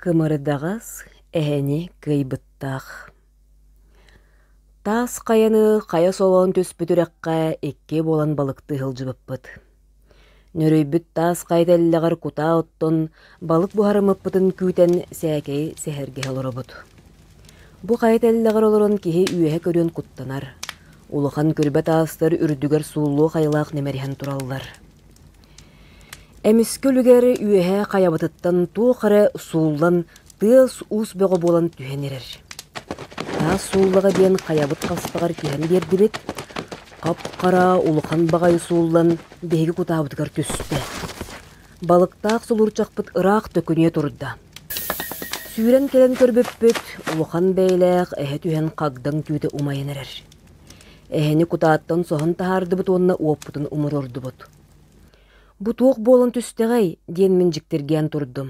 Кымырдаҕас эһэни кыайбыттаах. Таас хайаны хайа солоон түспүт үрэххэ икки буолан балыктыы сылдьыбыппыт. Нөрүйбүт таас хайа тэллэҕэр кутаа оттон балык буһарыммыппытын күүтэн сээкэйи сэһэргэһэ олоробут. Бу хайа тэллэҕэр олорон киһи үөһэ көрүөн куттанар. Улахан күрбэ таастар үрдүгэр сууллуох айылаах нэмэриһэн тураллар. Эмискэ үлүгэр үөһэ хайабытыттан туох эрэ сууллан тыас-уус бөҕө буолан түһэн эрэр. Таас сууллаҕа диэн хайабыт хаспаҕар түһэн биэрдибит, хап-хара улахан баҕайы сууллан биһиги кутаабытыгар түстэ. Балыктаах сулуурчахпыт ыраах төкүнүйэ турда. Сүүрэн кэлэн көрбүппүт, улахан бэйэлээх эһэ түһэн хагдаҥ түүтэ умайан эрэр. Эһэни кутааттан соһон таһаардыбыт уонна уоппутун умуруордубут. «Бу туох буолан түстэҕэй?» диэн мин дьиктиргээн турдум.